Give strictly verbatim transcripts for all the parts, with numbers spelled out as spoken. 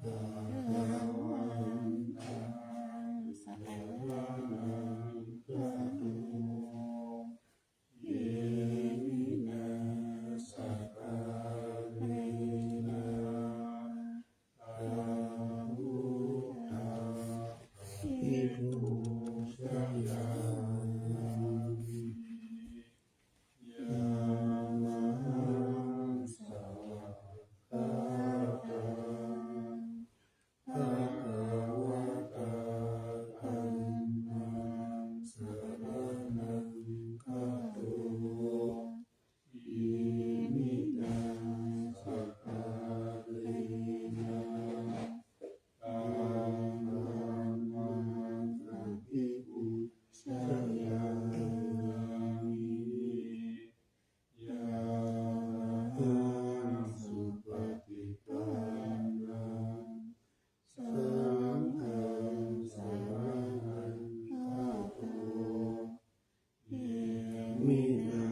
Bhagavantaṃ saraṇaṃ gato. Iminā sakkārena taṃ buddhaṃ abhipūjayāmi. Yamhaṃ svākkhātaṃ bhagavatā dhammaṃ saraṇaṃ gato. Iminā sakkārena taṃ dhammaṃ abhipūjayāmi. Yamhaṃ supaṭipannaṃ saṅghaṃ saraṇaṃ gato. Iminā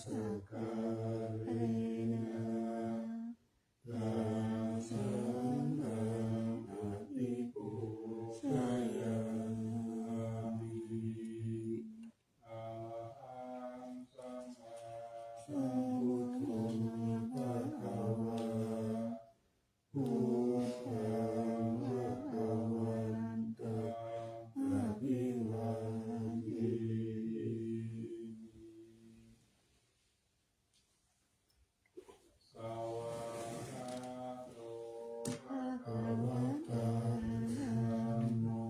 sakkārena taṃ saṅghaṃ abhipūjayāmi. Arahaṃ sammāsambuddho bhagavā. Buddhaṃ bhagavantaṃ abhivādemi. Svākkhāto bhagavatā dhammo.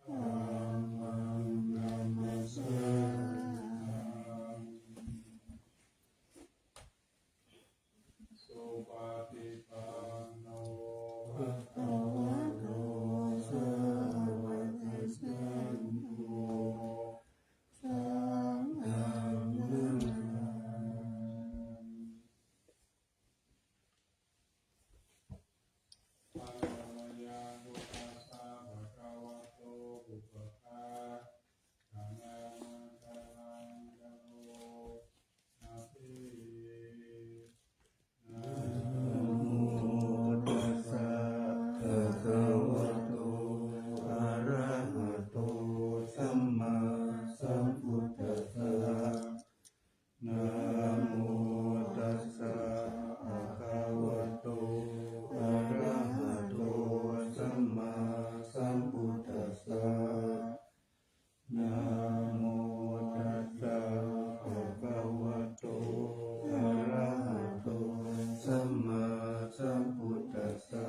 Dhammaṃ namassāmi. Supaṭipanno bhagavato sāvakasaṅgho. Saṅghaṃ namāmi. Handa mayaṃ buddhassa bhagavato pubbakā- Namo tassa bhagavato arahato sammāsambuddhassa. Namo tassa bhagavato arahato sammāsambuddhassa. Namo tassa bhagavato arahato sammāsambuddhassa.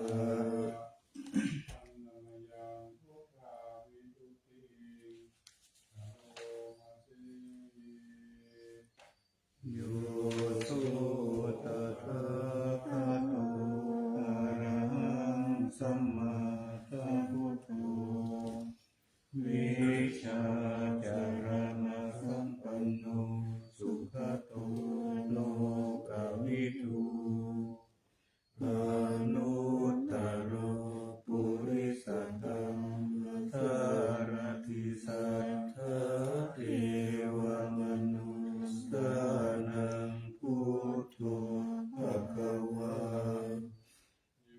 Handa mayaṃ buddhaviduttiṃ karoma se. Yo so tathāgato arahaṃ sammāsambuddho vijjācaraṇasampanno sugato lokavidū anuttaro purisadammasārathi satthā devamanussānaṃ buddho bhagavā.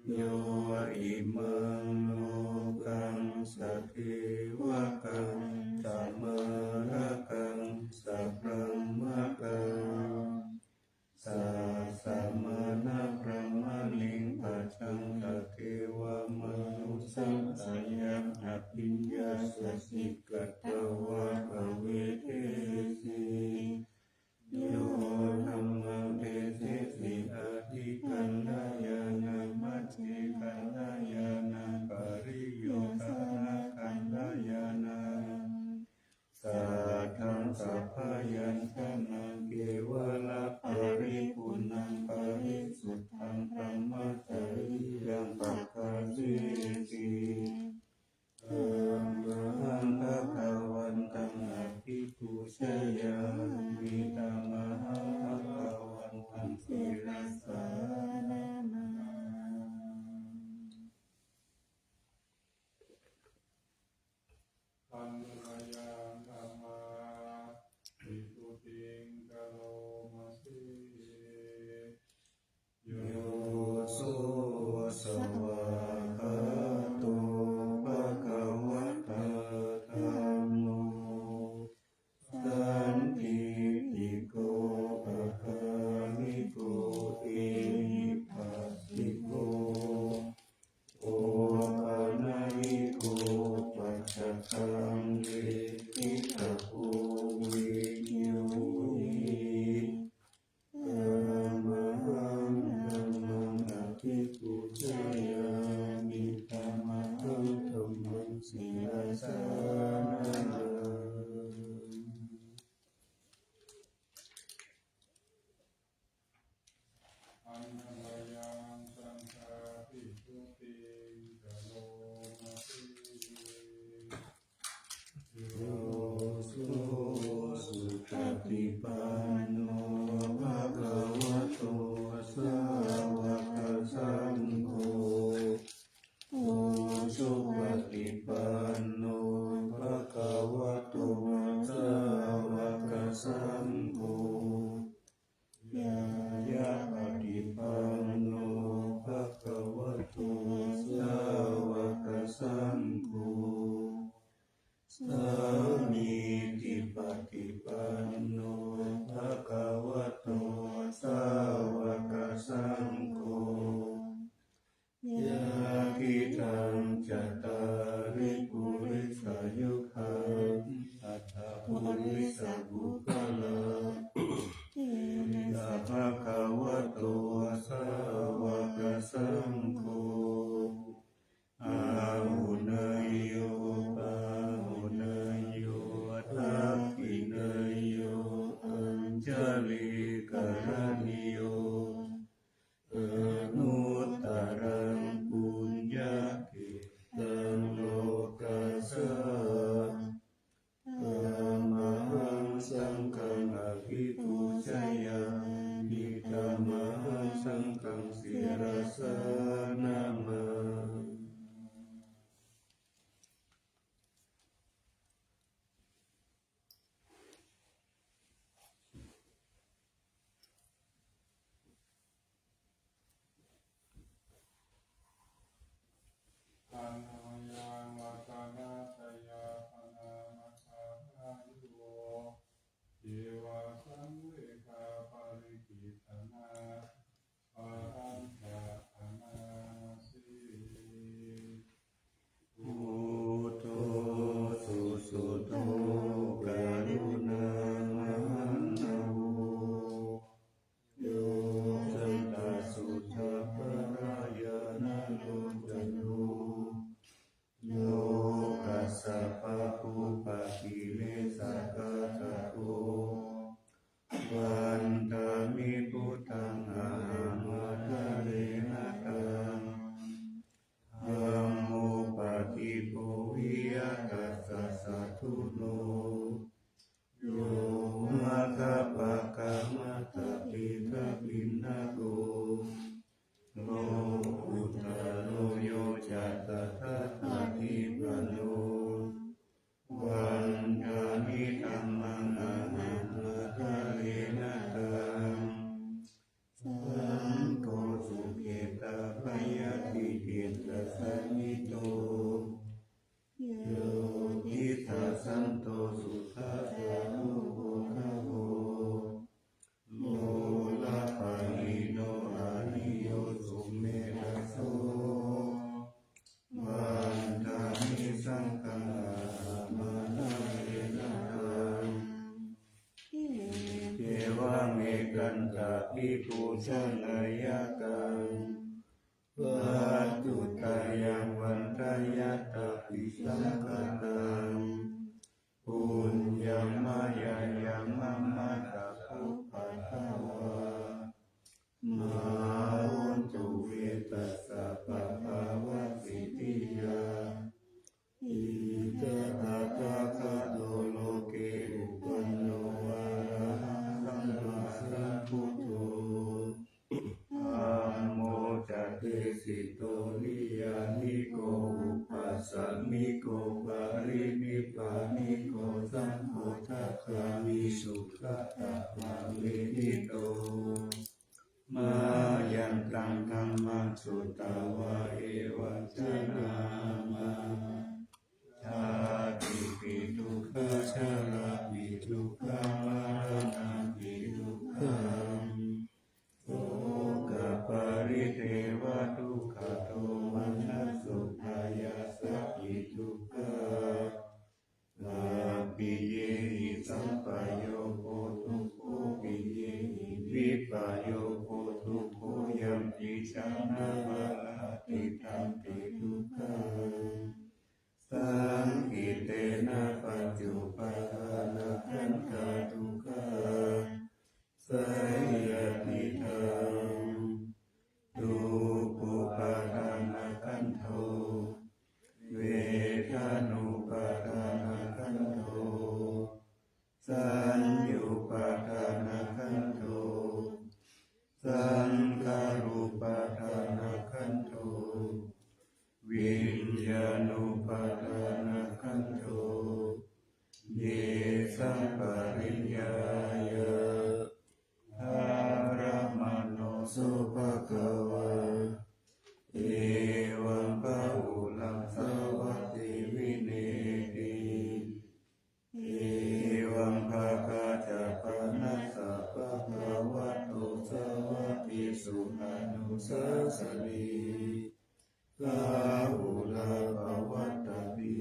Yo imaṃ lokaṃ sadevakaṃ samārakaṃ sabrahmakaṃ sasama nippassiko opanayiko paccattaṃ veditabbo viññūhi. Tamahaṃ dhammaṃ abhipūjayāmi, tamahaṃ dhammaṃ sirasā namāmi. Handa mayaṃ saṅghābhigūtiṃ karomati. Yo supaṭipanno bhagavato sāvakasaṅgho, ujupaṭipanno bhagavato sāvakasaṅgho, ñāyapaṭipanno bhagavato sāvakasaṅgho, sāmīcipaṭipanno bhagavato sāvakasaṅgho, yadidaṃ cattāri purisayugāni aṭṭha purisapuggalā, esa bhagavato sāvakasaṅgho, āhuneyyo pāhuneyyo dakkhiṇeyyo añjalikaraṇīyo, anuttaraṃ puññakkhettaṃ lokassāti. Tamahaṃ saṅghaṃ abhipūjayāmi, tamahaṃ saṅghaṃ sirasā namāmi. Handa mayaṃ ratanattayabhaṇāma ādayo, ceva saṃvedhaparikittanā, balañca bhaṇāma se. Buddho susuddho karuṇāmahaṇṇavo, yoganantasuddhapaññāno, lokassa pāpūpakilesaghātako, vandāmi buddhaṃ ahaṃ ādarena taṃ. Dhammo paṭibo viya tassa satthuno, yo maggapākamatathītapindako, lokuttaro yo ca tathāgatipano, vandāmi dhammaṃ ahaṃ ādarena taṃ. Saṅgho sukhetappayathikhetasamito, yo diṭṭhasanto sukhāsūpokaraṇo, lokapahinno ariyo sumedhaso, vandāmi saṅghaṃ ahaṃ ādarena taṃ. Evaṃ ekantādipūjaneyyaṃ taṃ, vatthuttayaṃ vandeyyaṃ ṭhābhisaṅkhataṃ, puññaṃ mayā yaṃ mamadhakkhupaddavā, mā hontu ve tassa pabhāvasiddhiyā. Itihidaṃ tathāgato loke uppanno arahaṃ sammāsambuddho, dhammo ca desito niyyāniko upāsamiko parinibbāniko sambodhagāmī sugatāpaṃ niṭṭhito. Mayantaṃ dhammaṃ sutvā evaṃ janāma, jātipi dukkhā jarāpi dukkhā maraṇampi dukkhaṃ, so Deva dukkhadomanassupāyāsāpi dukkhā. Appiyehi sampayogo dukkho, piyehi vippayogo dukkho, yampicca nānvāratimpi dukkhaṃ, saṅkhittena pañcupādānakkhandhā dukkhā. Seyyathidaṃ, rūpupādānakkhandho, vedanupādānakkhandho, saññupādānakkhandho, saṅkhārupādānakkhandho, viññāṇupādānakkhandho. Ye saṃ pariññāya, bharamāno so bhagavā, evaṃ bahulaṃ sāvatthi viññūhi. Evaṃ bhāgā ca panassa bhagavato sāvakīsu anussāsanī, bahulā pavattati.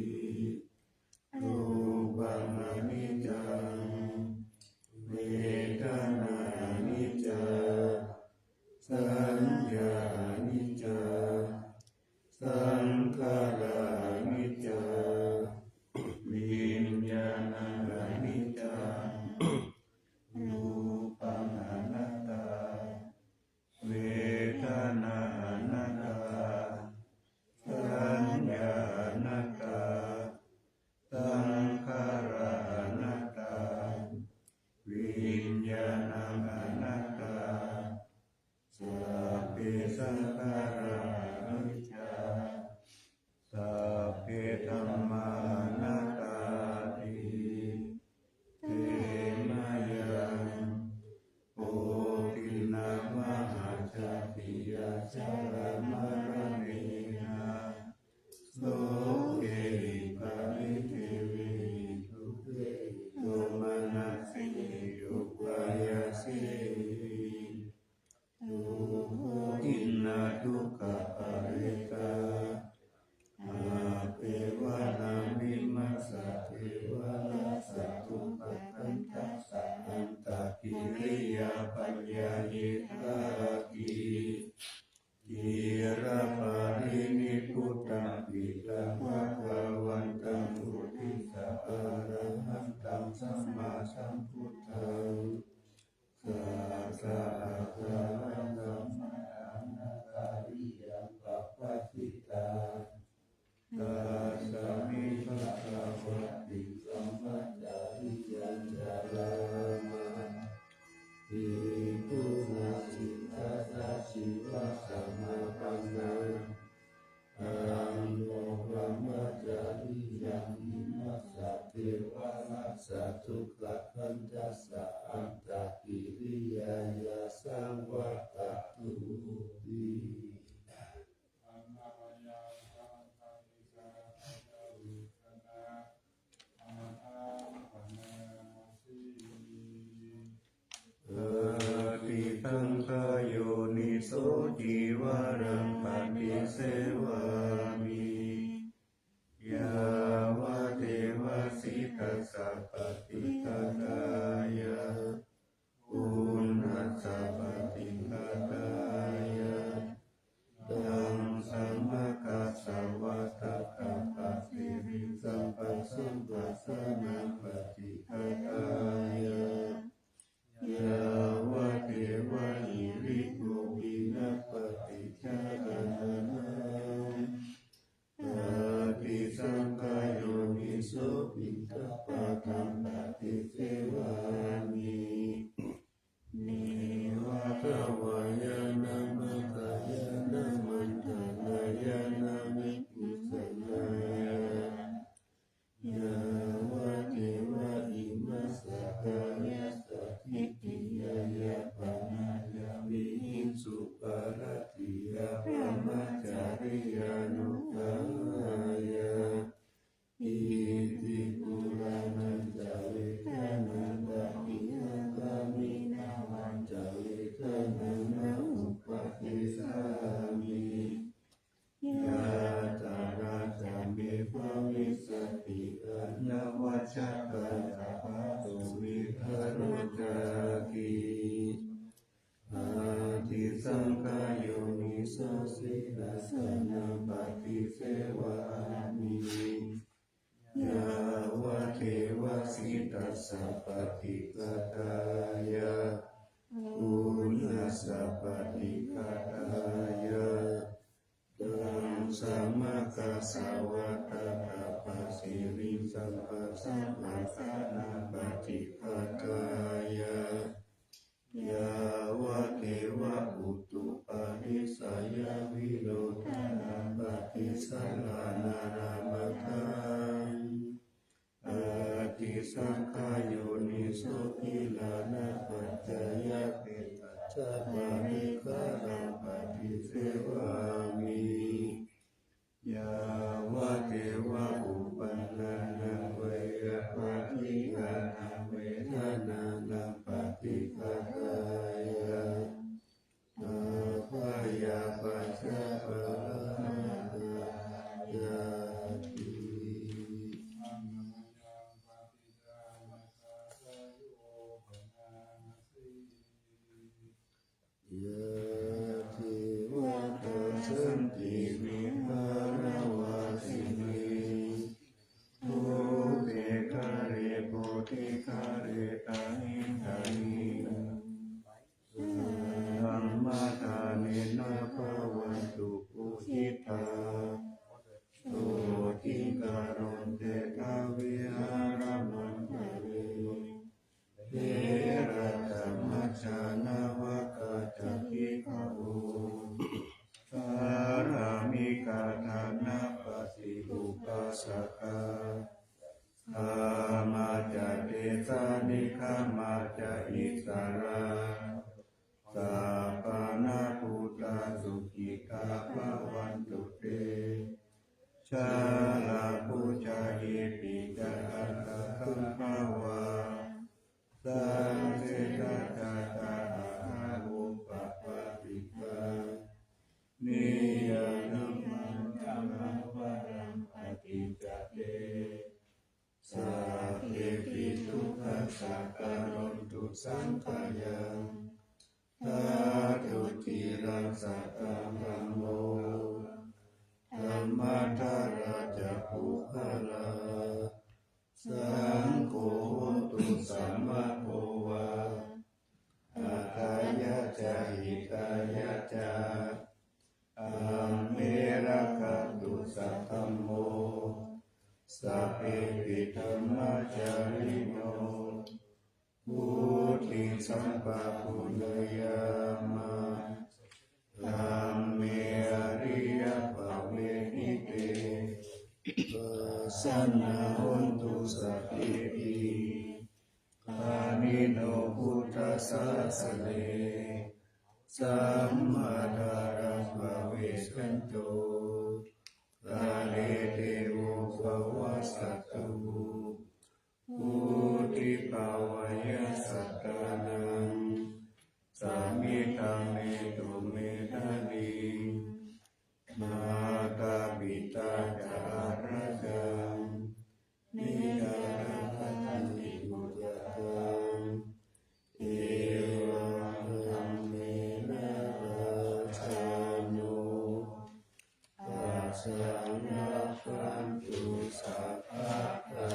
Rūpaṃ aniccaṃ, vedanā aniccā, saññā aniccā, saṅkhārā aniccā, viññāṇaṃ aniccaṃ, rūpaṃ anattā, vedanā anattā, saññā anattā, saṅkhārā anattā, viññāṇaṃ anattā. Sabbe saṅkhārā aniccā, sabbe dhammā anattāti. Te mayaṃ bodhinā mahācākiyā jalamaṇaṇena sokehi paridevehi dukkhehi domanassehi upāyāsehi, dukkhodhinā dukkhaparetā, appeva nānvimassa kevalassa dukkhakkhandhassa antakiriyā paññāyikāti. Ciraparinibbutampi taṃ bhagavantaṃ uddissa arahantaṃ sammāsambuddhaṃ, sakadaggaṃ anakkhariyam pabbajitā. Tasmā bhagavā brahmacariyaṃ carāma. Bhikkhūnaṃ cittasacchivasamapannaṃ, taṃ kho brahmacariyaṃ imassa kevalassa dukkhakkhandhassa antakiriyāya saṃvattatūti. Paṭiṭṭhantā yoniso cīvaraṃ paṭisevāmi, yāvadeva sītassa paṭighātāya, uṇhassa paṭighātāya, ḍaṃsamakasavātātapasiriṃsapasamphassānaṃ paṭighātāya, yāvadeva hirikopinapaṭicchādanatthaṃ. Paṭisaṅkhā yoniso piṇḍapātaṃ paṭisevāmi, neva davāya na madāya na maṇḍanāya na vibhūsanāya, yāvadeva imassa kāyassa ṭhitiyā yāpanāya vihiṃsuparatiyā brahmacariyānuggahāya, iti purāṇañca vedanaṃ paṭihaṅkhāmi navañca vedanaṃ na uppādessā Sāsanaṃ paṭisevāmi, yāvadeva sītassa paṭighātāya, uṇhassa paṭighātāya, ḍaṃsamakasavātātapasiriṃsapasamphassānaṃ paṭighātāya, yāvadeva utuparissayavinodanaṃ paṭisallānārāmatthaṃ, atthi saṅkhā yoniso gilānapaccayabhesajjaparikkhāraṃ paṭisevāmi, yāvadeva uppannānaṃ veyyābādhikānaṃ vedanānaṃ paṭighātāya, abyāpajjhaparamatāyāti. Yā devatā santi vihāravāsinī, thūpe ghare bodhighare tahiṃ tahiṃ, saddhammaddānena bhavantu pūjitā, sotthiṃ karontedha vihāramaṇḍale. Therā ca majjhā navakā ca bhikkhavo, sārāmikā dānapatī upāsakā, gāmā ca desā nekkhamā ca issarā, sappāṇabhūtā sukhitā bhavantu te. Jalābujā yepi ca aṇḍakuṇḍavā, saṃsedajātā athavopapātikā, niyyānikaṃ anavaraṃ paṭicca te, sabbepi dukkhassa karontu saṅkhayaṃ. Ṭhātu ciraṃ sataṃ dhammo, dhammaddharā ca puggalā, saṅgho hotu samaggo va, atthāya ca hitāya ca. Amhe rakkhatu saddhammo, sabbepi dhammacārino, vuḍḍhiṃ sampāpuṇeyyāma, dhamme ariyappavedite. Pasannā hontu sabbepi, pāṇino buddhasāsane. Sammā dhāraṃ pavecchanto, kāle devo pavassatu, vuḍḍhibhāvāya sattānaṃ, samiddhaṃ netu medaniṃ. Mātā pitā ca atrajaṃ, niccaṃ rakkhanti puttakaṃ, evaṃ dhammena rājāno, pajaṃ rakkhantu sabbadā.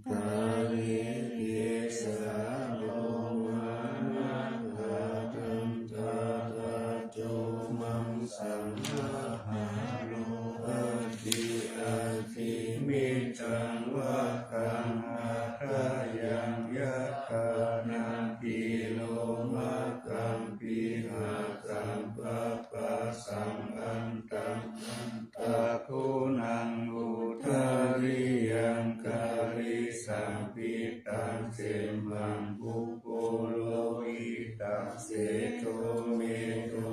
Kāle kesā lomā nakhā dantā ca comaṃ, saṇhāro aṭṭhī aṭṭhimiñjaṃ, vakkhāṇatarāyaṃ yathā nakhī lomakambhī, hassaṃ pabbasaṃ antaṃ antā guṇaṃ udariyaṃ, karīsaṃ pittaṃ semhaṃ pubbu lohitaṃ, sedo medo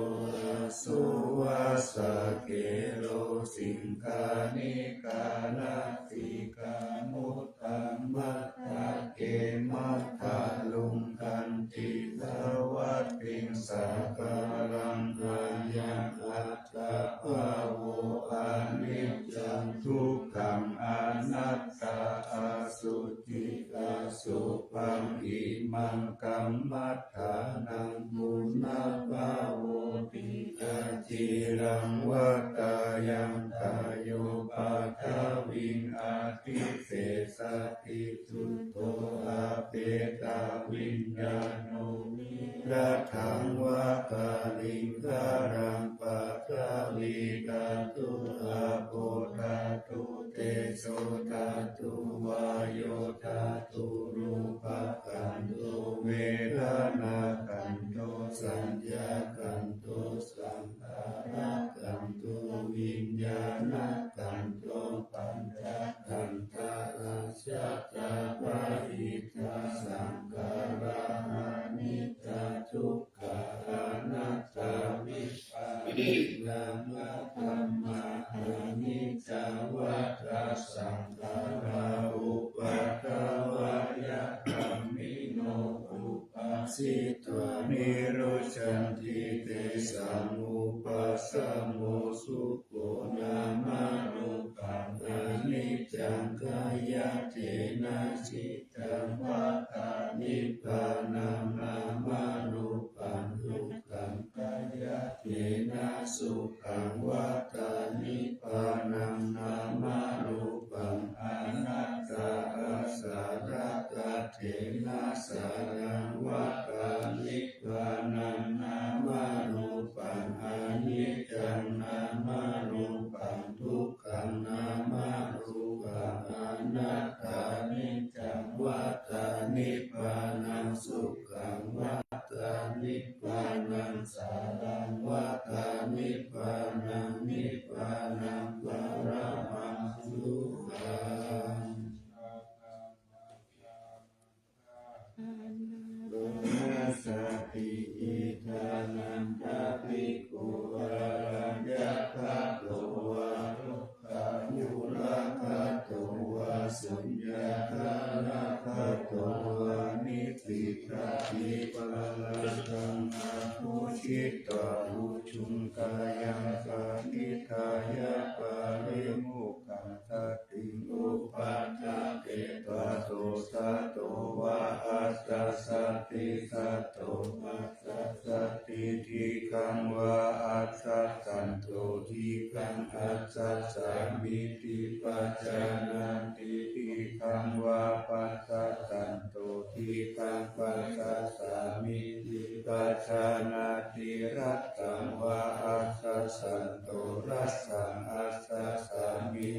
assu vassa kheḷo, siṅghāṇikā nasikā muttā matthake matthaluṅganti, savatthiṃ sakalaṃ ayaṃ attabhāvo, aniccaṃ dukkhaṃ anattā, asuci asubhaṃ ima kammaṭṭhānaṃ punabbhavoti. Aciraṃ vata yaṃ kāyo paṭhaviṃ adhisessati, chuddho apetaviññāṇo, virattaṃ vā kaliṅgaraṃ. Paṭhavī dhātu, āpo dhātu, tejo dhātu, vāyo dhātu, rūpakkhandho, vedanākkhandho, saññākkhandho, saṅkhārakkhandho, viññāṇakkhandho, pañcakkhandhā. Ajjhattā bahiddhā saṅkhārā aniccā dukkhā anattā, vipparināmadhammā aniccā vata saṅkhārā, uppādavayadhammino, uppajjitvā nirujjhanti, tesaṃ vūpasamo sukho nāmarūpaṃ aniccaṃ, khayatena jitaṃ vata nibbānaṃ nāmarūpaṃ dukkhaṃ, khayatena sukhaṃ vata nibbānaṃ nāmarūpaṃ anattā, asarakkhattena saraṃ vata nibbānaṃ nāmarūpaṃ aniccaṃ, nāmarūpaṃ dukkhaṃ, nāmarūpaṃ anattā, niccaṃ vata nibbānaṃ, sukhaṃ vata nibbānaṃ, saraṃ vata nibbānaṃ, nibbānaṃ paramaṃ sukhaṃ. Ānāpānasati. Idha nanda bhikkhu araññagato vā rukkhamūlagato vā suññāgāragato vā nibbindati padattaṃ ahucitvā ujuṃ kāyaṃ paṇidhāya parimukhā satiṃ upaṭṭhapetvā so sato vā asassati, sato passassati, dīghaṃ vā asassanto, dīghaṃ assassāmīti pajānāti, dīghaṃ vā passassanto, dīghaṃ passassāmīti pajānāti, rattaṃ vā assassanto, rattaṃ assassāmī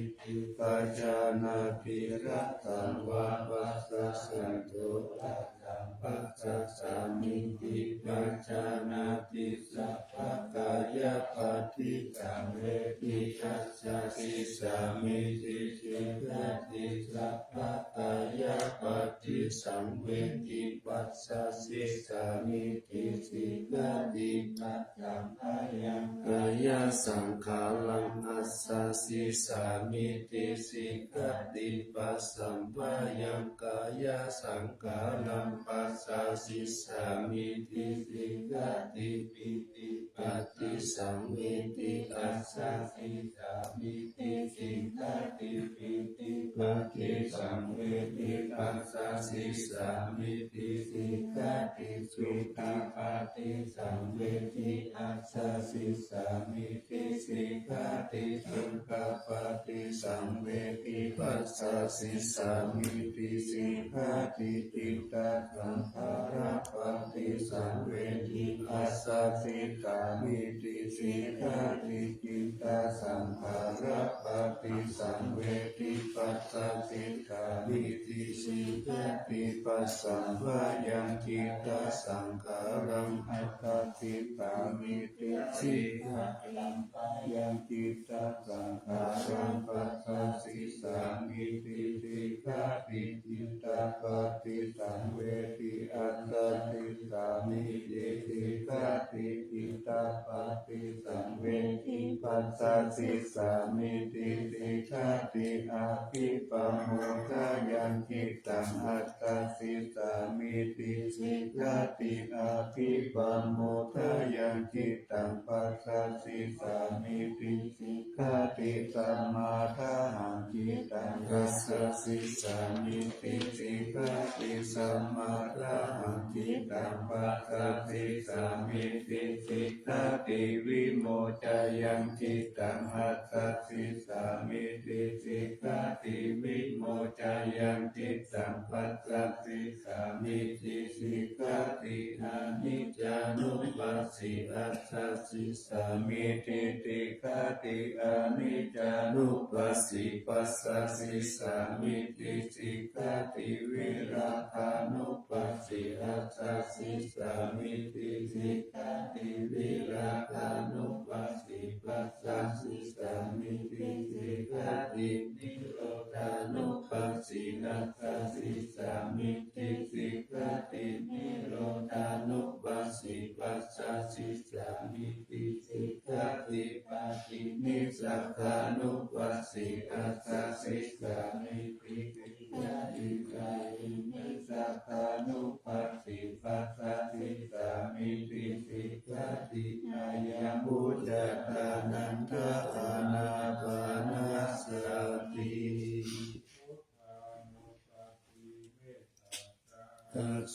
pajānāti, rattaṃ vā passassanto, rattaṃ passassāmīti pajānāti, sabbakāyapaṭisaṃvedi, assasissāmīti, sikkhati, sabbakāyapaṭisaṃvedi, passassissāmīti, sikkhati, pasamphayaṃ kāyasaṅkhāraṃ assassissāmīti, sikkhati, pasamphayaṃ kāyasaṅkhāraṃ passassissāmīti, sikkhati, pītipaṭisaṃvedi, assassissāmīti, sikkhati, pītipaṭisaṃvedi, passassissāmīti, sikkhati, sukhapaṭisaṃvedi, assassissāmīti, sikkhati, sukhapaṭisaṃvedi, passassissāmīti, sikkhati, cittasaṅkhārapaṭisaṃvedi, assassissāmīti, sikkhati, cittasaṅkhārapaṭisaṃvedi, passassissāmīti, sikkhati, pasamphayaṃ cittasaṅkhāraṃ assassissāmīti, sikkhati, pasamphayaṃ cittasaṅkhāraṃ passassissāmīti, sikkhati, cittapaṭisaṃvedi, assassissāmīti, sikkhati, cittapaṭisaṃvedi, passassissāmīti, sikkhāti. Abhipamodāya cittaṃ, atha sīsāmīti sikkhāti. Abhipamodāya cittaṃ, passasīsāmīti sikkhāti. Samādāya cittaṃ, dassasīsāmīti sikkhāti. Samādāya cittaṃ, passasīsāmīti sikkhāti. Vimoccāya cittaṃ, atha sīsāmīti sikkhāti. Vimoccāya cittaṃ, passasīsāmīti sikkhāti. Aniccānuppassī, atha sīsāmīti sikkhāti. Aniccānuppassī, passasīsāmīti sikkhāti. Virāgānupassī, atha sīsāmīti sikkhāti. Virāgānupassī, passasīsāmīti sikkhāti. Nirodhānupassī, atha sīsāmīti sikkhāti. Nirodhānupassī, passasīsāmīti sikkhāti. Paṭinissagānupassī, atha sīsāmīti sikkhāti. Pāṇinissagānupassī, passasīsāmīti sikkhāti. Ayaṃ vuccate ānanda ānāpānasati.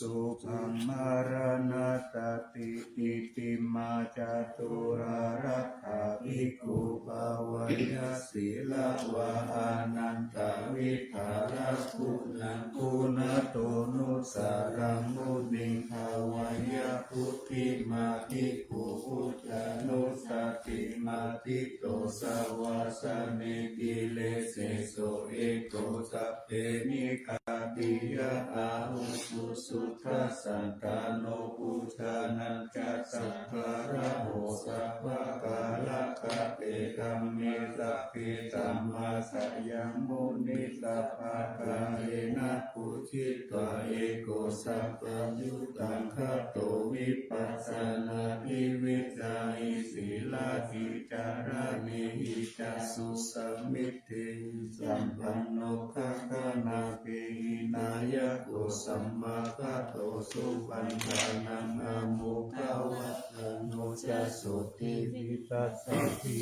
Sukhaṃ maraṇasati. Itimā catulākkhaṃ bhikkhū bhāweyya sīlavā ānandavidhāraguṇaṃ guṇato nussaraṃ muniṃ bhāweyya. Phuṭṭhimā bhikkhū buddhānussatī matthito savāsaṃ netti leseso eko sabbe nikkhatiyā ahuṃ. Suddhasandāno buddhānañca saṅghāraho sabbakālakā te dhamme sabbe dhammassayamuni sabbakālena bujjhitvā eko sabbayuttaṃ gato vipassanādhi vecāhi sīladhi cāraṇehi ca susamedhi sampanno gaganābhidhāyako samādhatto supaṇṇānaṃ āmukavaḍḍhano ca sotthi visassati.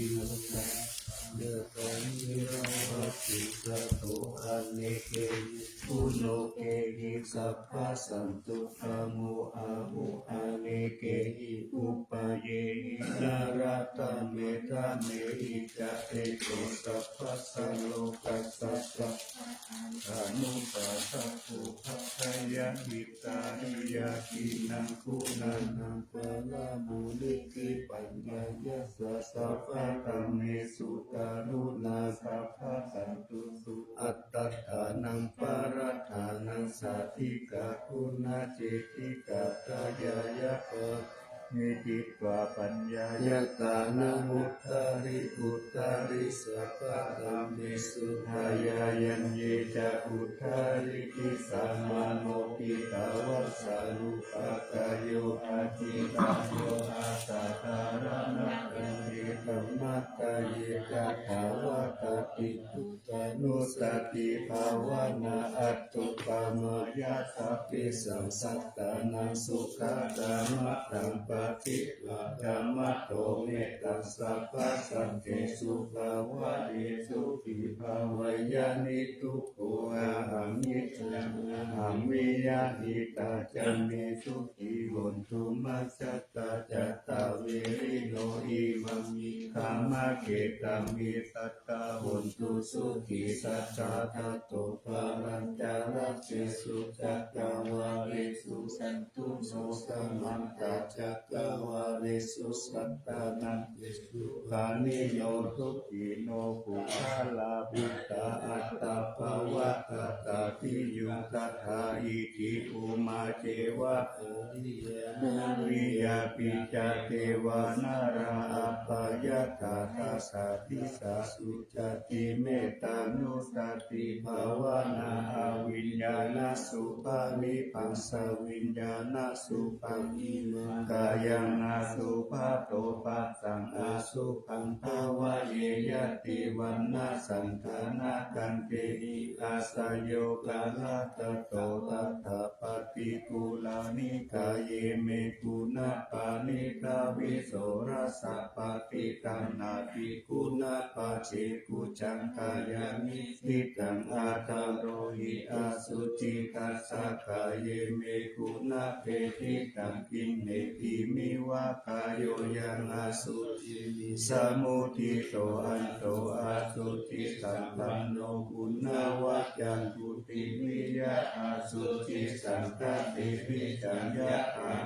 Yathā nirayasomhi catto anekehi guṇokehi sabbasaṃ tuṭṭhamo ahu anekehi upayehi nāratthametthamehi ca eko sabbasā lokassa sabbadhammānubhāsako paccayahi tāriyāhīnaṃ guṇānaṃ paramunicippaññāya sabbadhammesu karuṇā sabbasattusu attadānaṃ parattānaṃ sādhikā guṇacetikā dāyāyā pāramī citvā paññāya tānamuttari uttari sabbadhammesu dāyāyā ye ca uttari disā mano piṭṭhāvā sārūpakāyo atītāyo asathārānakāye dhammattā ye tathāgatā ṭhitā nussatibhāvanā atthukamāya sabbesaṃ sattānaṃ sugatāmattaṃ paṭivaññāmato mettaṃ sabbasaṅghesu bhāvaye sukhī bhāveyya niddukkho ahaṃ niccaṃ ahaṃ viya hitā ca me sukhī hontu majjhattā cattāverino imaṃ middhamāge tamhi sadā hontu sukhī sadā. Tato palañca rāgesu cakkavāḷesu cātuno samantā cakkavāḷesu sadā nāgesu pāṇino dukkhino puggalā bhūtā attappavattā tathiyuṃ tathā iti. Ummā ceva ariya nāriyapi ca devā nalā appa yathātha sādisā sucati. Mettānussatibhāvanā abhiññāṇasubhavipassavijjānasubhāvimaṃ, kāyaṃ asubhato bhasaṃ asubhaṃ bhāvaye, ñātivaṇṇasaṅ ṭhānakantehi āsayo kallattato tathāppaṭiṃ. Purāṇikāye me guṇapāṇidha vīsaḷasa paṭiṭanā bhikkhū na pajje bhujaṅgāya niṭṭhitaṃ. Athārohi asuci dassakāye me guṇapetiṭṭhaṃ, kiṇhebhimiva kāyo yaṃ asuciṃ visamuddhito, anto asucisampanno guṇavaccaṃ putiviya asucisaṅkhāti. Vijaññā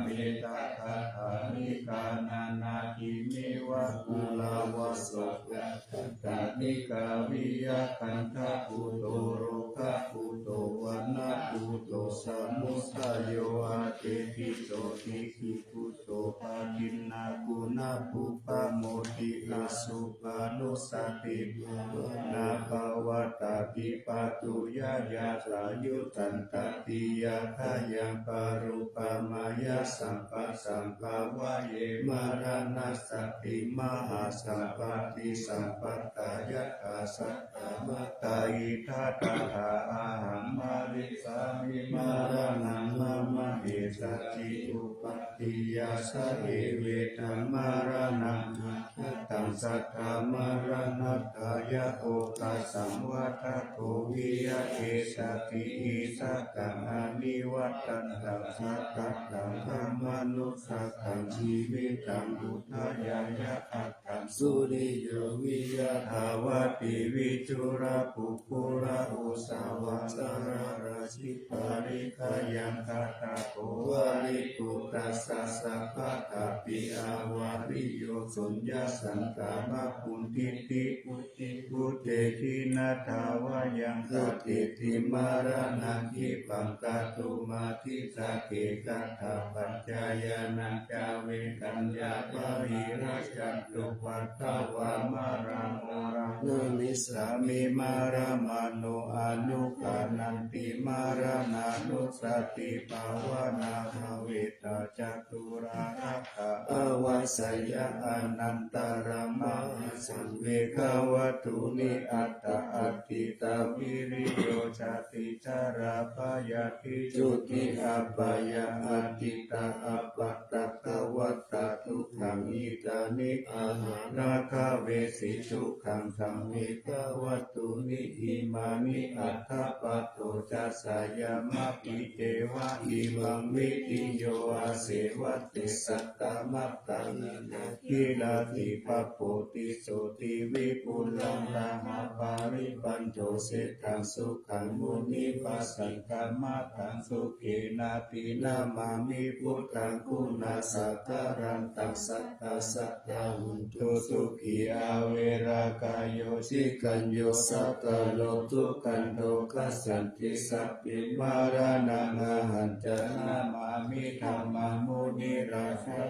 me tathāgatāni gandhānādimiva phullassa, kaṭṭhakā nikkhaviya kaṭṭhakūto rogakūto vaṇṇakūto samudayo, atepi so diṭṭhikūto padakkhiṇā guṇapuppa modi. Asubhānussatibhāvanā pavattati pattuyā, yathāyuttaṃ tatiyā bhayaṃ paruppameyya, sampassaṃ bhāvaye maraṇassati mahāsampatti. Sampattā yathā saddamattā idha tathā, ahaṃ marissāmi maraṇaṃ mama essatthi. Upapāyassa evetaṃ maraṇaṃ aggaṭṭhaṃ, saddhamaraṇatthāya oghasambhatato viya, essatthi isataṃ anivajjathaṃ, satattaṃ amanussataṃ jīvitaṃ udayāya kataṃ. Suriyo viya dāvati viduḷakukkuraosavā, saḷārā jitapalighayaṃ, kaṭṭhako vaṇṇiko tassa sabbadāpi avariyo. Suññā santānā bhuñjiti bhujibhūte jinatthavayaṃ, tatheti maraṇaṃ khippaṃ katumādisake. Katappañcāyānañca vekaññā bāhirajjhattupaddavā, maraṇoraṃ na missāmi maraṇā no anukañhanti. Maraṇānussatibhāvanā bhāvitā caturārakkhā, āvajjeyya anantaramahā. Saṃvegavatthūni aṭṭha atītā viriyo jāti jarā byādhi juti apāyā, atītā appaṭikattā dukkhā, etāni pahātabbanāni dukkhāni. Saṃvegavatthūni imāni aṭṭha. Patto ca saññamāpi ceva imaṃ vitiyo āseva, te satamaddakkhiṇā gilāni pabbothisoti vipulaṃ dhammaparinibbānaṃ. Sejjaṃ sukhaṃ munivaravacanaṃ, sukhaṃ samaṃ pi namāmi buddhaṃ guṇasāgaraṃ. Taṃ sadā sadā hontu sukhī averā kāyo, jhagañño sakālo dukkhaṅdo gacchanti. Sabbe maraṇaṃ ahañca namāmi dhammaṃ munirājā.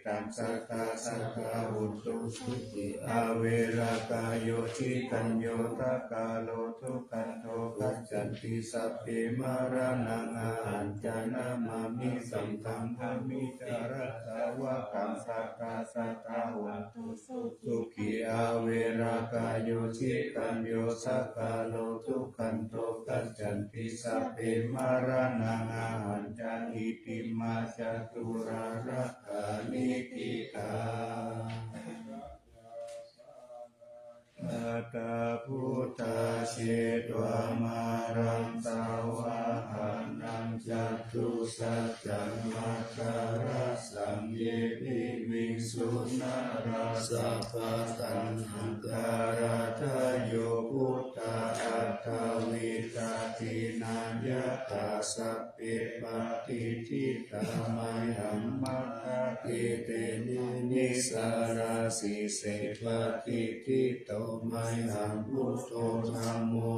Taṃ sadā sadā hontu sukhī averā kāyo, jhagañño sakālo dukkhaṅdo gacchanti. Sabbe maraṇaṃ ahañca namāmi saṅghaṃ, paṭhaviṃ sārīputtarājāvakaṃ. Sadā sadā hontu sukhī averā kāyo, jhagañño sakālo dukkhaṅdo gacchanti. Sabbe maraṇaṃ ahañca itimā caturārakkhanītikā. Aṭṭha bhūtā jetvā māraṃ savāhanaṃ, catusaccāmatarasaṃ ye piviṃsu narāsabhā. Taṇhaṅkarādayo buddhā aṭṭhavīsati nāyakā, sabbe patiṭṭhitā mayhaṃ matthake te munissarā. Sīse patiṭṭhito mayhaṃ buddho dhammo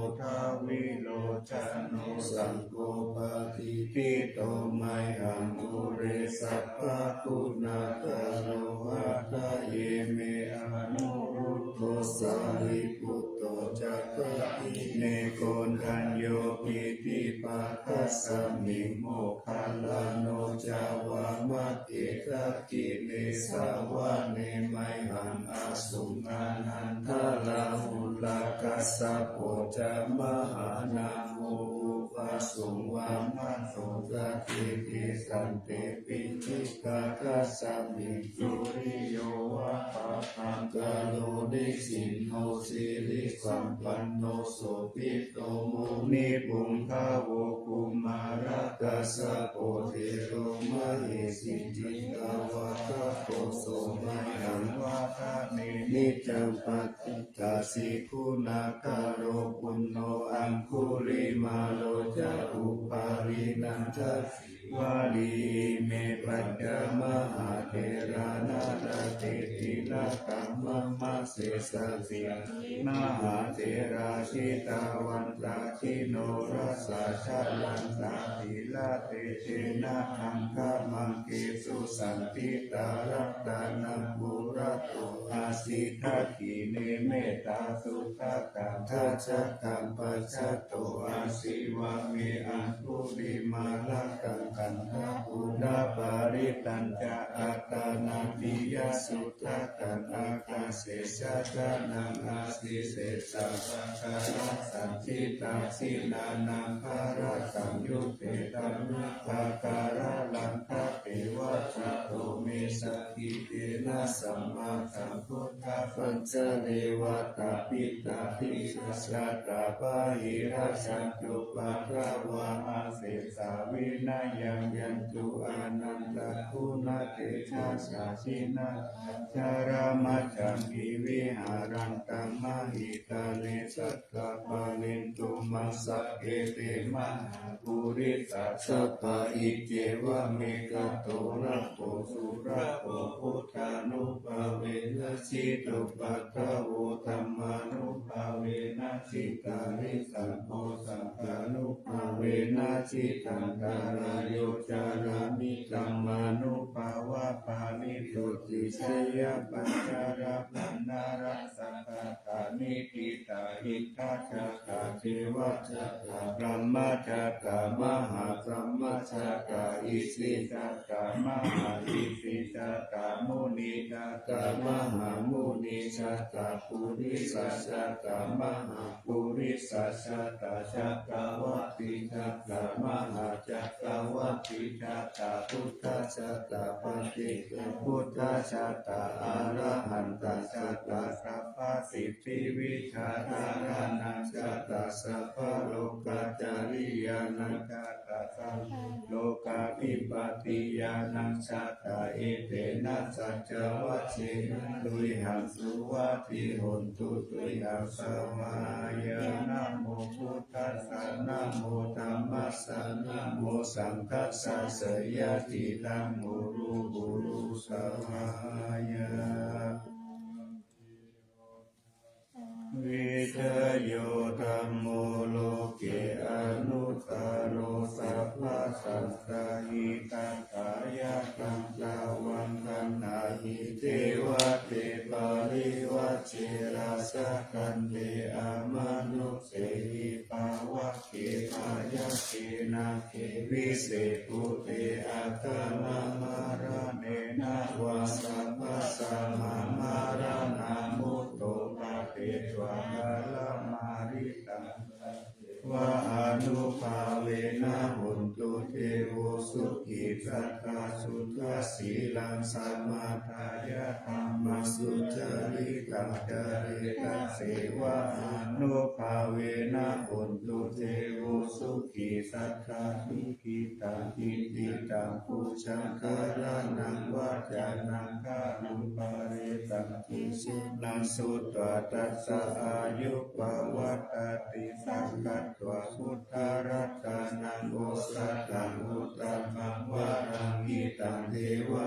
dvilocano, saṅgho patiṭṭhito mayhaṃ ure sabbaguṇākaro. Hadaye me Anuruddho Sāriputto ca dakkhiṇe, Koṇḍañño piṭṭhibhāgasmiṃ Moggallāno ca vāmake. Dakkhiṇe savane mayhaṃ āsuṃ Ānandarāhulā, Kassapo ca Mahānāmo ubhāsuṃ vāmasotake. Kesante piṭṭhibhāgasmiṃ suriyo va pabhaṅkaro, nisinno sirisampanno Sobhi to munipuṅgavo. Kumārakassapo thero mahesī cittavādako, so mayhaṃ vadane niccaṃ patiṭṭhāsi guṇākaro. Puṇṇo aṅgulimālo ca upālī nandasī valī, ime pañca mahātherā nalāṭe tilakā mama. Sesāsīti mahātherā jitavantā jinorasā, jalantā sīlatejena aṅgamaṅgesu saṇṭhitā. Ratanaṃ purato āsi dakkhiṇe mettasuttakaṃ, dhajaggaṃ pacchato āsi vāme aṅgulimālakaṃ. Khandhamoraparittañca āṭānāṭiyasuttakaṃ, ākāse chadanaṃ āsi sesā pākārasaṇṭhitā. Jinānaṃ bhārasaṃyutte taṇhupākāralaṅkate, vasato me sakiccena sammā sambuddhapañjare. Vātapittādisañjātā bāhirajjhattupaddavā, asesā vinayaṃ yantu anantaguṇatejasā. Jinapañjaramajjhamhi viharantaṃ mahītale, sattappāṇintu massake te mahā purisāsabhā. Iccevamekato labho sulabbho buddhānubhāvena, jitupaddavo dhammānubhāvena, jitārisaṅgho saṅghānubhāvena, jitantarāyo carāmi dhammānubhāvapālito. Tisaṅkhāpañjara paṇṇara saṅkhāta niṭṭhitā, hiddajjhagā devajjhagā brahmajjhagā mahābrahmajjhagā isijjhagā mahāisijjhagā munijjhagā mahāmunijjhagā purisajjhagā mahāpurisajjhagā cakkavatijjhagā mahācakkavatijjhagā buddhajjhagā paccekabuddhajjhagā arahantajjhagā sabbasiddhivijjādharaṇañjhagā sabbalokacāriyānañjhagā sabbalokadhipatiñāṇañjhagā. Etena saccavajjena tuyhaṃ suvatthi hotu, tuyhaṃ svāhāya. Namo buddhassa, namo dhammassa, namo saṅghassa, jayasiddhaṃ hotu, hotu svāhāya. Vijayo dhammo loke anuttaro, sabbasattahitatthāya, taṃ tvaṃ gaṇhāhi devate, parivajje rājadaṇḍe, amanussehi pāva ke bhayahe nāge vise bhūte, akamamaraṇena vā sabbasmā maraṇā mutto, phaṭe tvā kalamāritaṃ, tassānubhāvena hontu devo sukhī sadā. Suddhasīlaṃ samādāya, dhammassujāritaṃ careta, devānubhāvena hontu devo sukhī sadā. Sukhī taṃ kiñci taṃ pūjaṃ karaṇaṃ vācanaṃ garuṃ pāretaṃ, desanaṃ sutvā tassa āyu pavaḍḍhatīti. Sakkatvā buddharatanaṃ osathaṃ uttamaṃ varaṃ, hitaṃ devā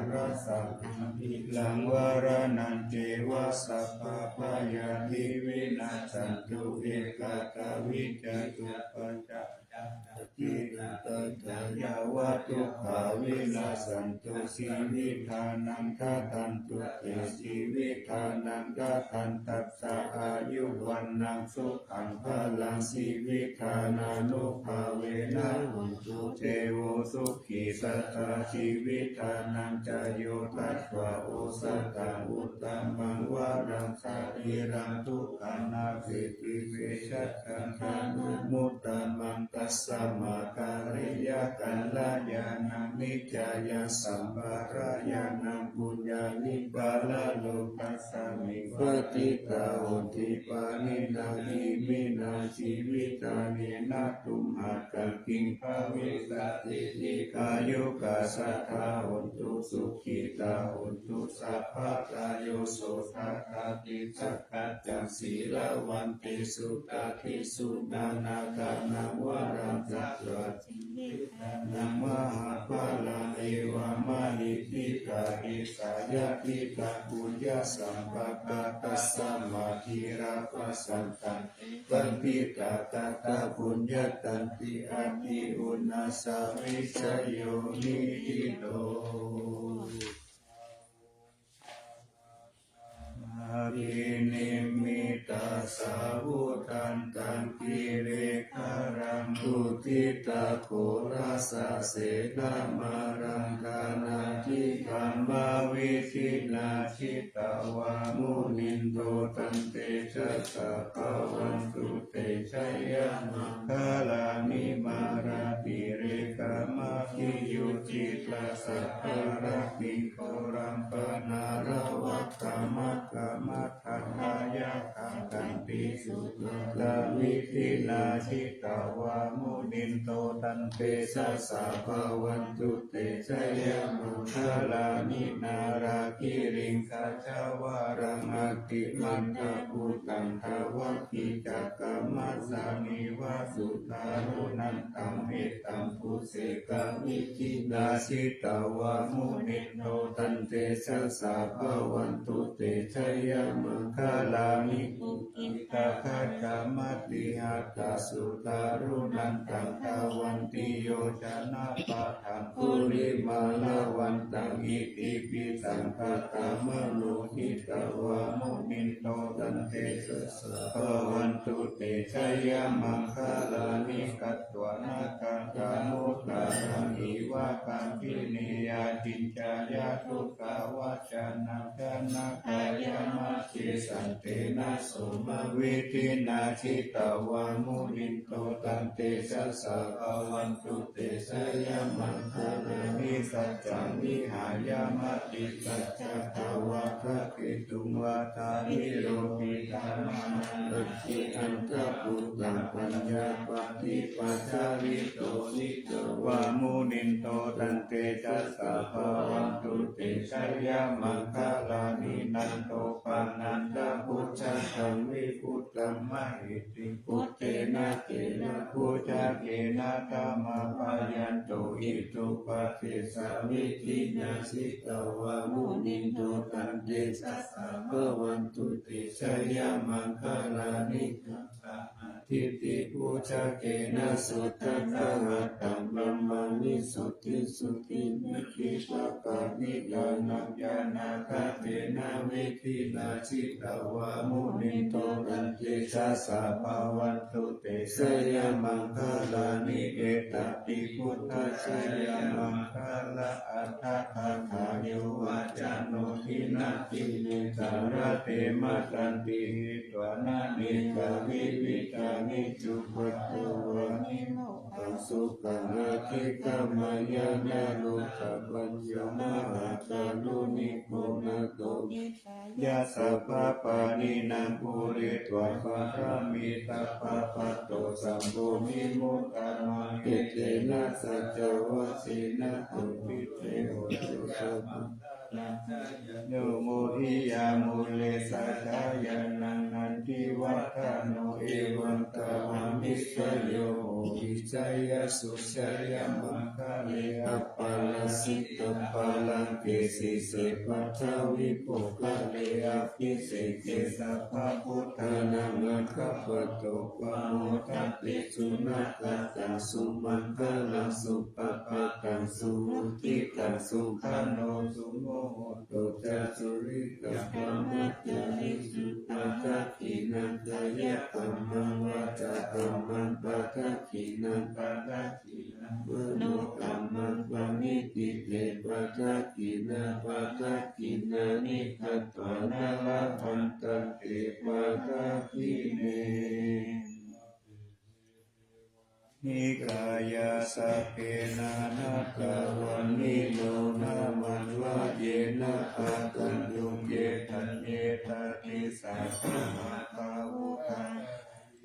sarasaṃ gambhīraṃ varaṇaṃ ceva sabbabhayādi vinassantu. Ekattāvīcakuppaṭṭhānā yāva dukkhā vinassantu, jīvitdānaṃ dadantu te jīvitdānaṃ dadantassa āyu vaṇṇaṃ sukhaṃ balaṃ. Jīvitdānānubhāvena hontu devo sukhī sadā, jīvitdānañca yo datvā osathaṃ uttamaṃ varaṃ, sārīraṃ dukkhānavehi vesajātīnamuttamaṃ. Tasmā kālena kalyāṇaṃ niccāya sampādāyānaṃ puññāni paralokasmiṃ patiṭṭhā honti pāṇinā. Iminā jīvitthānena tumhākaṃ kiṃ bhavissati? Dīghāyukā sadā hontu, sukhitā hontu sabbadā. Yo so dassati sakkaccaṃ sīlavantesu, tādisu ñāṇāgadānaṃ varaṃ datvā jīvitdānaṃ mahapphalaṃ, evammahiddhikā esa yadidaṃ puññasampadaṃ. Tasmā dhīrā passaddhā evaṃ diṭṭhā katapuññatā, atthi uṇhissavijayo niṭṭhito. Abhinimmitasāvudhantaṃ girigabbharaṃ uditaghorasasenamāraṃ, dānādidhammavidhinā jitavā munindo, tantejasā bhavatu te jayamaṅgalāni. Mārātirekamabhiyujjhitasabbarattiṃ, ghorampanāḷavakamakkhamathaddhayakkhaṃ, khantīsudantavidhinā jitavā munindo, tantejasā bhavatu te jayamaṅgalāni. Nāḷāgiriṃ gajavaraṃ atimattabhūtaṃ, dāvaggicakkamasanīva sudāruṇantaṃ, mettambusekavidhinā jitavā munindo, tantejasā bhavatu te jayamaṅgalāni. Ukkhittakhaggamatihatthasudāruṇantaṃ, dhāvantiyojanapathaṅgulimālavantaṃ, iddhībhisaṅkhatamano jitavā munindo, tantejasā bhavatu te jayamaṅgalāni. Katvāna kaṭṭhamudaraṃ iva gabbhinīyā, ciñcāya duṭṭhavacanaṃ janakāyamajjhe, santena somavidhinā jitavā munindo, tantejasā bhavatu te jayamaṅgalāni. Saccaṃ vihāya matisaccakavādaketuṃ, vādābhiropitamanaṃ atiandhabhūtaṃ, paññāpadīpajalito jitavā munindo, tantejasā bhavatu te jayamaṅgalāni. Nandopanandabhujagaṃ vibudhaṃ mahiddhiṃ, puttena therabhujagena damāpayanto, iddhūpadesavidhinā jitavā munindo, tantejasā bhavatu te jayamaṅgalāni. Duggāhadiṭṭhibhujagena sudaṭṭhahatthaṃ, brahmaṃ visuddhijutimiddhibakābhidhānaṃ, ñāṇāgadena vidhinā jitavā mu muninto, tantejasā bhavatu te jayamaṅgalāni. Etāpi buddhajayamaṅgalaaṭṭhagāthā, yo vācano dinadine sarate matandī, hitvānanekavividhāni cupaddavāni, mokkhaṃ sukhaṃ adhigameyya naro sapañño. Mahākāruṇiko nātho hitāya sabbapāṇinaṃ, pūretvā pāramī sabbā patto sambodhimuttamaṃ. Etena saccavajjena, hotu te hotu sabbaṃ. Yo mohiya mūle sakyānaṃ nandivaḍḍhano, evaṃ tvaṃ vijayo hohi jayassu jayamaṅgale. Aparājitapallaṅke sīse paṭhavipokkhare, abhiseke sabbabuddhānaṃ aggappatto pamodati. Sunakkhattaṃ sumaṅgalaṃ supabhātaṃ suhuṭṭhitaṃ, sukhaṇo sumuhutto ca suyiṭṭhaṃ brahmacārisu. Padakkhiṇaṃ kāyakammaṃ vācākammaṃ padakkhiṇaṃ, padakkhiṇaṃ manokammaṃ paṇidhī te padakkhiṇā. Padakkhiṇāni katvāna labhantatthe padakkhiṇe. Nikāyā sabbe nānattavaṇṇino, nāmanvayena āgañchuṃ ye caññe. Sadisā samāgatā uttariṃ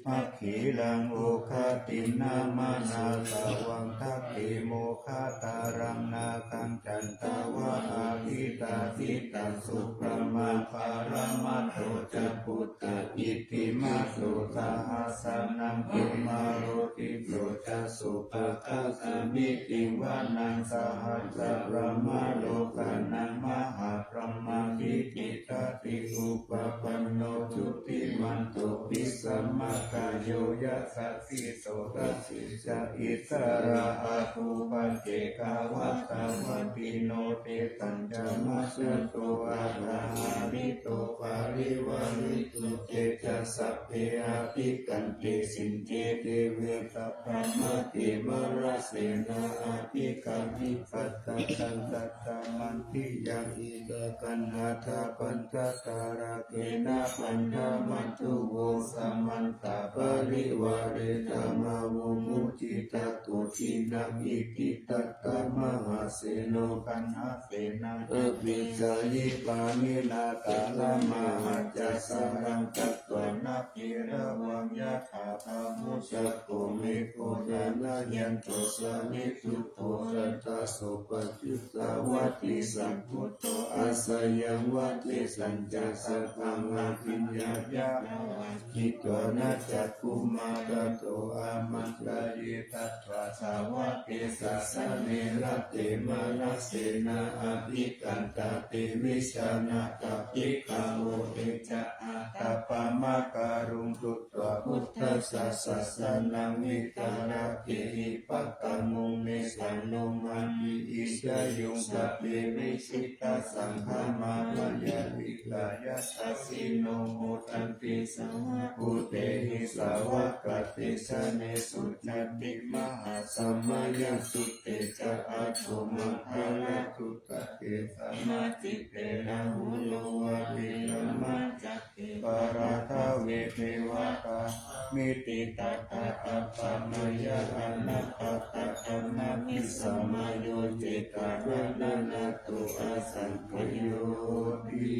dakkhiṇaṃ oghatiṇṇamanāsavaṃ, dakkhiṇognadhatthaṃ nāgaṃ candaṃva asitātitaṃ. Subrahmā paramatto ca puttā iddhimato saha, sanaṅkumāro tisso ca sopāga samitiṃ vanaṃ. Sahassabrahmalokānaṃ mahābrahmābhitiṭṭhati, upapanno jutimanto bhismākāyo yasassi so. Dasettha issarā āgū paccekavasavattino, tesañca majjhato aṭṭhaṃ hārito parivārito. Te ca sabbe abhikkante sainde deve sabrahmake, mārasenā abhikkāmi passa taṃ satthaṃ mandiyaṃ. Etha gaṇhatha bandhatha rāgena bandhamatthu vo, samantā parivāretha mā vo muñcittha koci naṃ. Iti tattha mahāseno kaṇhasenaṃ apesayi, pāṇinā talamāhacca saraṃ katvāna bheravaṃ. Yathā pāvussako megho thanayanto savijjuko, tadā so paccus savati sambuddho asayaṃvate. Tañca sabbaṃ abhiññāya vavakkhitvāna cakkhumā, tato āmantayi satthā sāvake sāsane rate. Mārasenā abhikkantā te vijānātha bhikkhavo, te ca ātappamakaruṃ sutvā buddhassa sāsanaṃ. Vītarāgehi pakkāmuṃ nesaṃ lomampi iñjayuṃ, sabbe vijitasaṅgāmā bhayātītā yasassino, modanti saha bhūtehi sāvakā te janesutāti. Mahāsamayaṃ sutte ca āguṃ maṅgalaguṇ ūpajjhaye samādhipe, Rāhulā vā Virāmā ca te Pallaṅkā ve devatā, Samitā ca Appamāya Anāgatā, Brahmabhismā yo citaraṇaṃ nātho asaṅkhāto hoti.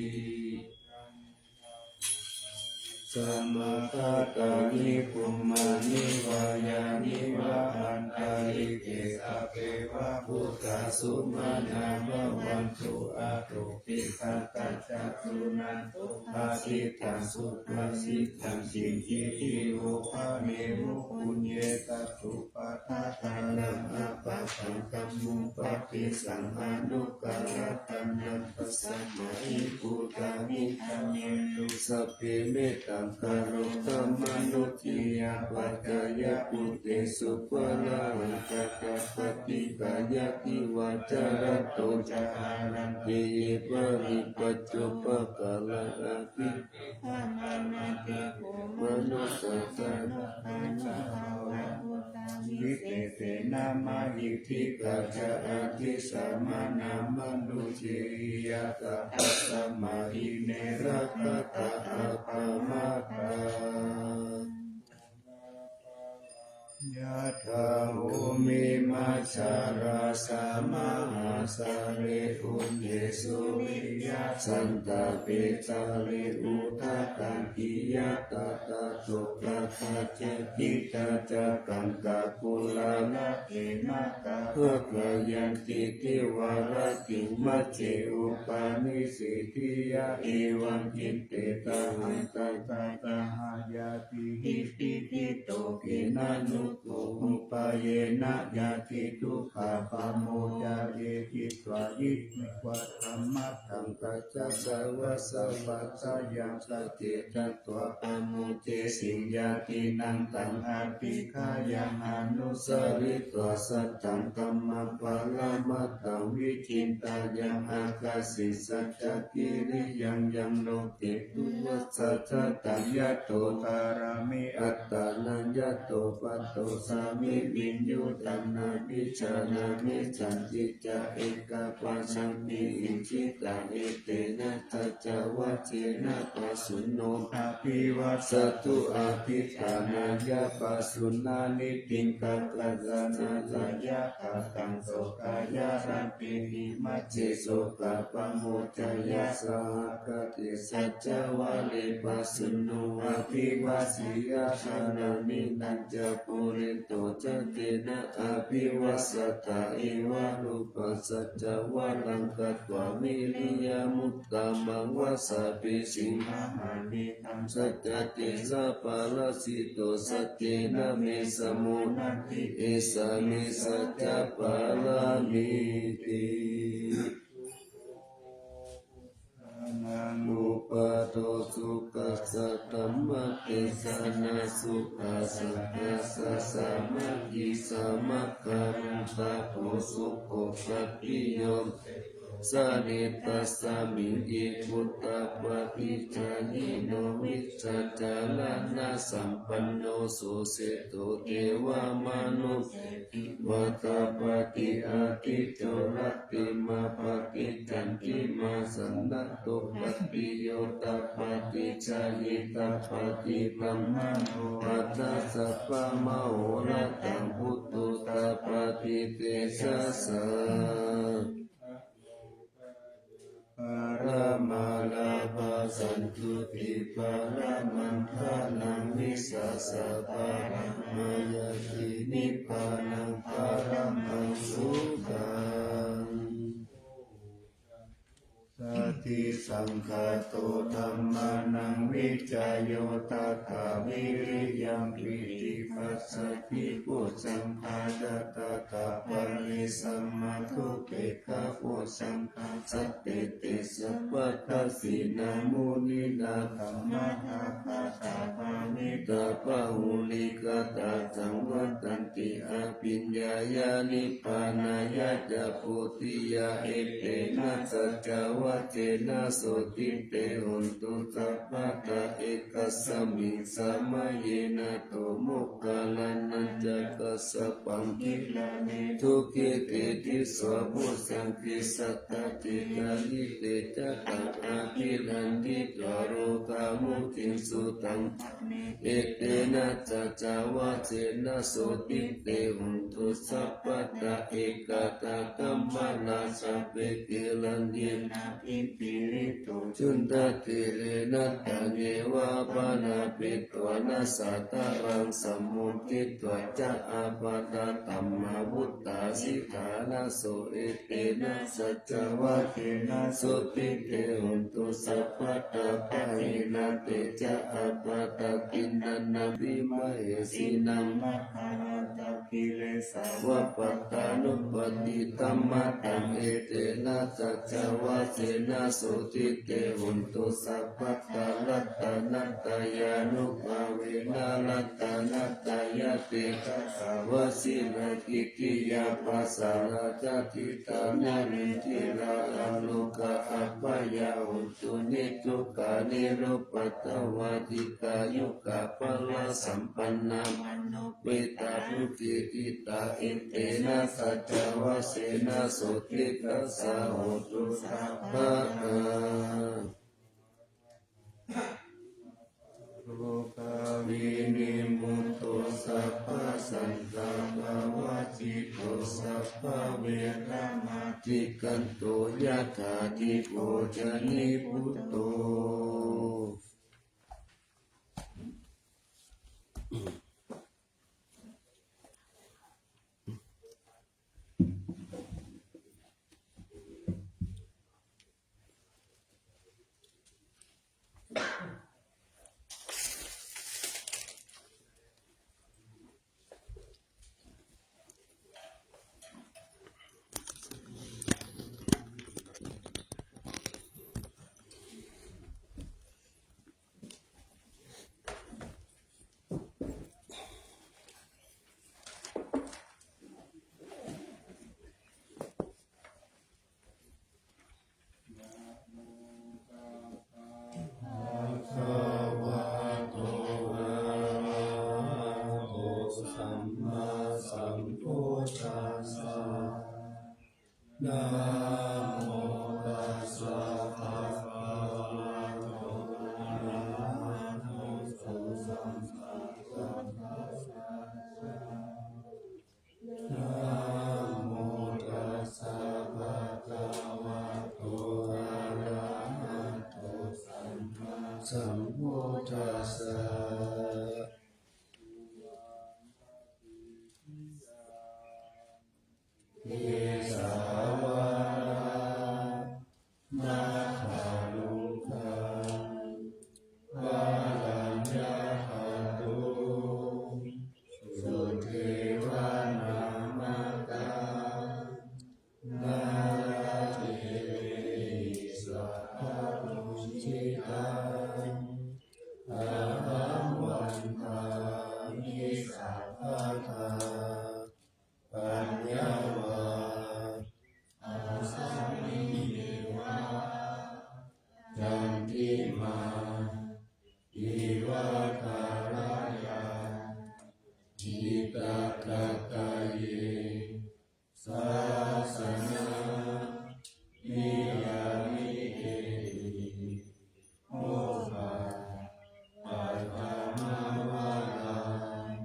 Samāgatāni bhummāni vā yāni va antalikkhe, sabbe va bhūtā sumanā bhavantu, athopi sakkacca suṇantu bhāsitaṃ. Subhāsitaṃ kiñci vilokanīyaṃ, puññe satupaddakaraṃ apāpaṃ, kammaṃ paṭisaṃ anukaratanaṃ, tasmā hi bhūtā vigacchantu, sabbe mettā Karotha mānusiyā pajāya bhūtesu, pahārāhakā paṭighātāti vā. Jalathā ca āharā girigabbharaṃ, taruvanagahā tiṭṭhā bhavanāti bhummā. Mānusā ca vippasannamanāvilā, mahiddhikā ca atikkammā, mānusiyā ca tasmā hi ne rakkhatha appamattā. Yathā bhummimajjhalasā mahāsāgare uddeso, viriyaṃ santapetha ādidhutakaṃ, khiḍḍākāsaṃ sūkhasañcicca cakkhukāsaṃ, ghaganatalathalavisama bhaggāyaṃ, ṭhitiyā virattiṃ majjhe upanissadā. Evaṃ khantīti tathāgatā, tathāgataṃ sāmathāya abhivādetvā, purimaṃ vihāraṃ cakkhumā, upavhayuṃ upayena ñātidukkhā pamuñceyuṃ. Etena saccavajjena sotthi viharati bhikkhavo, hitvānantaṃ samaddamatthaṃ, saddasāvakasāvajjayaṃ, saddhiṃ jatvā pamuñcesi ñātīnaṃ, taṃ abhikkāya anussaritvā, saddaṃ dhammaṃ paramatthaṃ, vicchindāya ākarshiṃ saccakiriyaṃ. Yaṃ loke dubbhajā jaṭha, yato carāmi antarāyato, patto sāmi viññū taṃ na vijānāmi, sañcicca ekapāsāti icchitā, etena saccavajjena pāturahaṃ abhivādetu, abhiṭhānāya pāturahaṃ niṭṭhitaṃ, katvāna kaṭṭhamajjhapatthaṃ, sokāya katīhi majjhe, sokā pamuñceyya saha kattena. Saccavajje pāturahaṃ abhivādeyya, dhānaṃ nidaṃ ca purimaṃ ca tena abhivādeyyāma. Evaṃ rūpaṃ saccavajjena katvā vīriyamuttamaṃ, vāsāpisiṃ amantaṃ, saccakicchaṃ aparājitaṃ, saccena me samo natthi, esā me saccapāramīti. Sukhaṃ sukhaṃ sukhaṃ dhammadesanā, sukhaṃ saṅghassa sāmaggī, samaggānaṃ tapo sukho. Sappīyo santi tasmiṃ, nibbuto paṭiggaṇhino, vijjācaraṇasampanno, susikkhito devamanussese, vātapāti ādicco, rattimāpati candimā, sannaddho paṭiyo tapati, jhāyī tapati pamāṇo, vassasataṃ pahorātaṃ, buddho tapati tejasā. Paramā lābhā santuṭṭhī, paramaṃ dhanaṃ vissāsaparamā, ñātī nibbānaṃ paramaṃ sukhaṃ. Satisaṅkhāto dhammānaṃ vicayo tathā, viriyampīti passaddhi bojjhaṅgā ca tathāpare, samādhupekkhabojjhaṅgā sattete sabbadassinā, muninā sammadakkhātā bhāvitā bahulīkatā, saṃvattanti abhiññāya nibbānāya ca bodhiyā. Etena saccavajjena sotthi te hotu sabbadā. Ekasmiṃ samaye nātho moggallānañca kassapaṃ, gilāne dukkhite disvā bojjhaṅge satta desayi. Te ca taṃ abhinanditvā rogā mucciṃsu taṃ brahmā. Etena saccavajjena sotthi te hotu sabbadā. Ekadā kammalā sabbe gelaññenābhipīḷito, cundattherena taññeva bhaṇāpetvāna sādaraṃ, sammoditvā ca ābādhā tamhā vuṭṭhāsi ṭhānaso. Etena saccavajjena sotthi te hotu sabbadā. Pahīnā te ca ābādhā tiṇṇannampi mahesinaṃ, maggāhatakilesā Sāvapattānuppattidhammataṃ, etena saccavajjena sotthi te hotu sabbadā. Ratanattayānubhāvena ratanattayatejasā, vajirakkhittiyā pasārā jātittā narindiyā, arogā abyāyā hontu niddukkhā nirupaddavā, dīghāyukā balā sampannā mano pitā sukhī cittā, etena saccavajjena sotthi tassa hotu sabbadā. Rogā vinimutto, sabbasantāpavajjito, sabbaveramatikkanto, yathā dīpo jhanibhūto. Bhagavato arahato sammāsambuddhassa. Namo tassa bhagavato arahato sammāsambuddhassa. Namo tassa bhagavato arahato sammāsambuddhassa. Kesā vārā makkharukkha varaññāgato, sudevā nāmakā nāḷāgiriṃ sakkappuññitaṃ, ahaṃ vandāmi sabbadā. Paññā vā asmiṃ me vā candimā iva kāyā, cittagāthāye sāsana niyāmīti. Upapaddamavādaṃ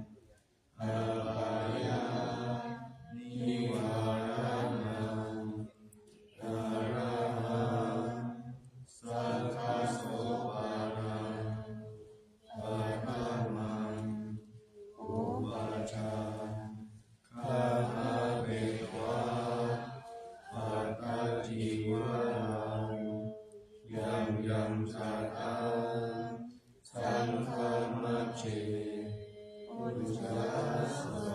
apāyanivāraṇaṃ, arahaṃ sakkasopānaṃ paṭhamaṃ upaṭṭhāgāhatvā pattacīvaraṃ, yaṃ yaṃ jātaṃ saṅghamajjhe pūjasvā.